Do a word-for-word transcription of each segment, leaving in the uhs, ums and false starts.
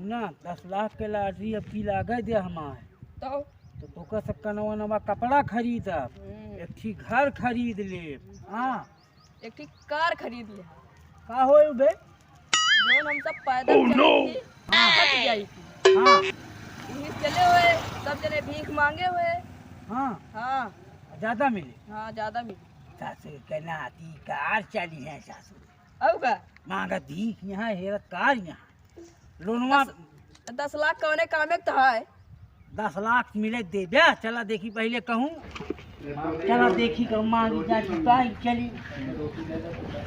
ना, दस लाख के lottery अब की लागे दे हमार। तो? तो तोका से कनवा नवा कपड़ा खरीदब, हम्म। एक ठी घर खरीद लेब। हाँ। एक ठी car खरीद ले। का होए बे? जौन हम सब पैदल चली थी, थक जाई थी। हाँ। वही चले हुए, सब जने भीख मांगे हुए। हाँ। हाँ। ज्यादा मिले? हाँ, ज्यादा मिले। सासुर के नाती car चली है सासुर। अब का? मांगत भीख यहाँ, हेरत car यहाँ। लोनवा दस, दस लाख कौने कामे क त है? दस लाख मिले देबे। चला देखी पहिले कहूँ। चला देखी कहूँ मांगी जा चुका है, चली।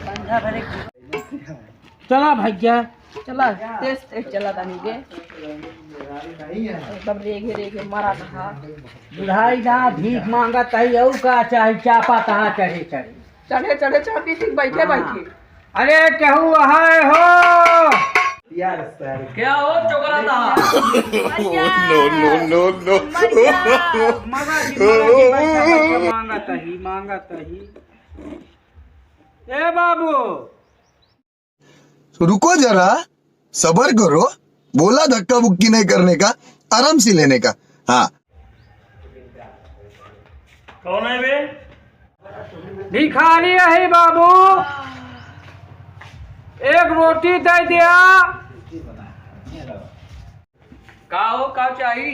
पंजा भरे। चला भैया। चला, तेज तेज चला तानी के। एकदम रेगे रेगे मरा था। बुढ़ाई ना भीख मांगत है, और का चाही, चापा तहाँ चढ़े चढ़े। चढ़े, चढ़े, चापी ठीक बैठे, हाँ। बैठे। अरे, केहू है हो? यार, सर। क्या हो, चोकरा था? No, no, no, no। मजा जी, मजा जी, बैठा, बैठा, मांगत ही, मांगत ही। ए बाबू। रुको जरा, सबर करो, बोला धक्का बुक्की नहीं करने का, आराम से लेने का। हाँ। कौन है बे? भिखारी है बाबू, एक रोटी दे दिया। का हो, का चाही?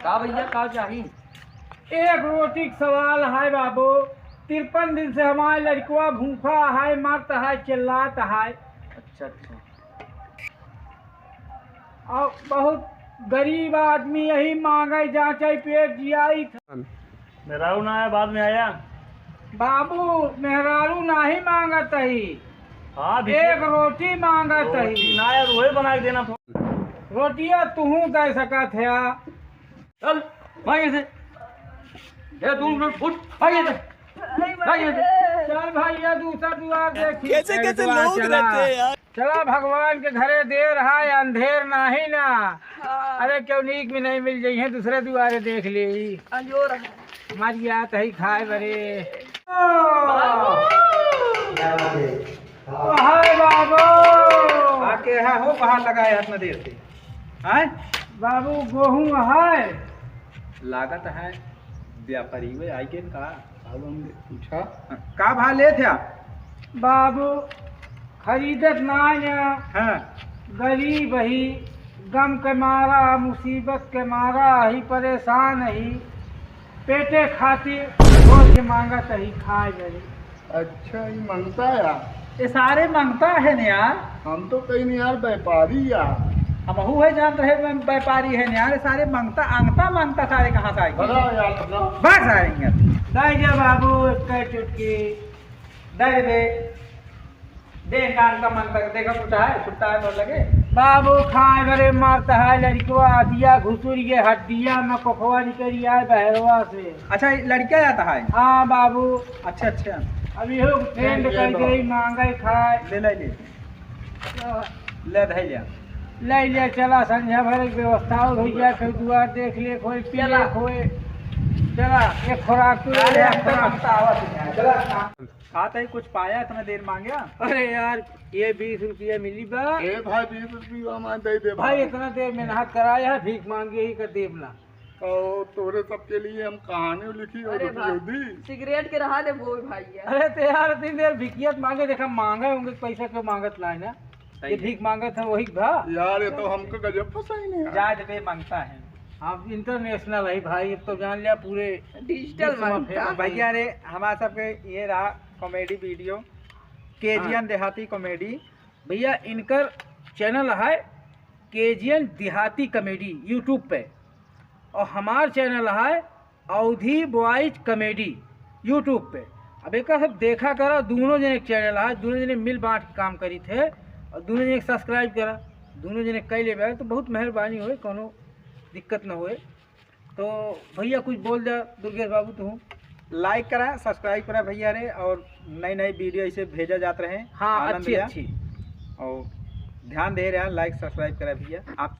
का भैया, का चाही? एक रोटी के सवाल है बाबू, तिरपन दिन से हमार लड़कवा भूखा है, मरत है, चिल्लात है। अच्छा, अच्छा। और बहुत गरीब आदमी यही मांगे, जांचे पेट जियाई। मेहरारू ना आया, बाद में आया। बाबू, मेहरारू नाही मांगत ही। हाँ, भी एक रोटी मांगत रोटी ही। ना यार, वही बना के देना था। रोटिया तुहू दे सकत है। चल, भाग यहाँ से। ये तू उठ, उठ, भाग यहाँ से। भाग यहाँ से। चल भाई, ये दूसरा दुआर देखी। कैसे, कैसे लोग रहते हैं यार। चला भगवान के घरे देर है, अंधेर नाही ना। हाँ। अरे, केहू नीक में नहीं मिल जइहे, दूसरे दुआरे देख ले। अंजोर है। मर गया तही खाए बरे। बाबू। ओ, हाय बाबू। आके है हो, बाहर लगा है इतना देर से। हैं? बाबू, गोहूँ है। लागत है व्यापारी वे आई गेन का? अब हम पूछा, का भाव लेत है? बाबू, खरीदत नाय है। हाँ। गरीब ही, गम के मारा, मुसीबत के मारा ही, परेशान ही, पेटे खातिर रोज मांगत ही, खाए बरी। अच्छा, ये मांगता है यार? ये सारे मांगता है न यार। हम तो कहीं नहीं यार, व्यापारी यार। हमहू है जानत रहे, व्यापारी है न यार, ये सारे मांगता, आंगता मांगता सारे कहाँ से आए? बताओ यार, बताओ। बस आएंगे। दाई जा बाबू, एक चुटकी। दे दे। देख, आंगता मांगता, देखा कुछ है, छुट्टा है तो लगे। बाबू, खाए बरे मरत है लड़कवा, अदिया घुसुर के हड्डिया में कोखवा निकल आए बहरवा से। अच्छा, ये लड़का आता है? हाँ बाबू। अच्छा, अच्छा। अब इहो friend ले, ले कर बाबू। दे, मांगे खाए। ले, ले, ले। ले, धै ले। ले ले, चला, संझा भर एक व्यवस्था हो भैया, कोई दुआर देख ले, कोई पी ले, चला। कोई, चला, एक खुराक तू ले ले, अरे, एक खुराक। हम तो आवत ही हैं, चला। खात ही कुछ पाया, इतना देर मांग्या? अरे यार, ये बीस रुपया मिली बा। ए भाई, बीस रुपया हमारे दे दे भाई, भाई। इतना देर मेहनत कराया है, भीख मांगे ही कर देब ना। और तोरे सबके लिए हम कहानी लिखी और अरे रोटी भाई, जल्दी। सिगरेट के रहा दे बोल भाई यार। अरे तो यार, इतनी देर भिकियत मांगे, देखा मांगे होंगे, पैसा क्यों मांगत लाए ना? सही ये है। भीख मांगत है वही भा। यार, ये तो हमको गजब फंसाई नहीं यार। जाए दे मांगता है। अब international है भाई, अब तो जान लिया पूरे digital विश्व में मांगता famous है। भैया रे, हमारा सबके ये रहा comedy video, केजीएन हाँ। देहाती comedy। भैया, इनकर channel है केजीएन देहाती comedy YouTube पे, और हमार channel है अवधी Boys Comedy YouTube पे। अब एक सब देखा करा, दोनों जने के channel है, दोनों जने मिल बांट के काम करी थे, और दोनों जने subscribe करा, दोनों जने कई लेबे तो बहुत मेहरबानी होए, कोनो दिक्कत न होए। तो भैया कुछ बोल दे दुर्गेश बाबू तू। Like करा, subscribe करा भैया रे, और नई नई video ऐसे भेजा जात रहे। हाँ, आनंद अच्छी, लिया। अच्छी। और ध्यान दे रहा, like subscribe करा भैया। आप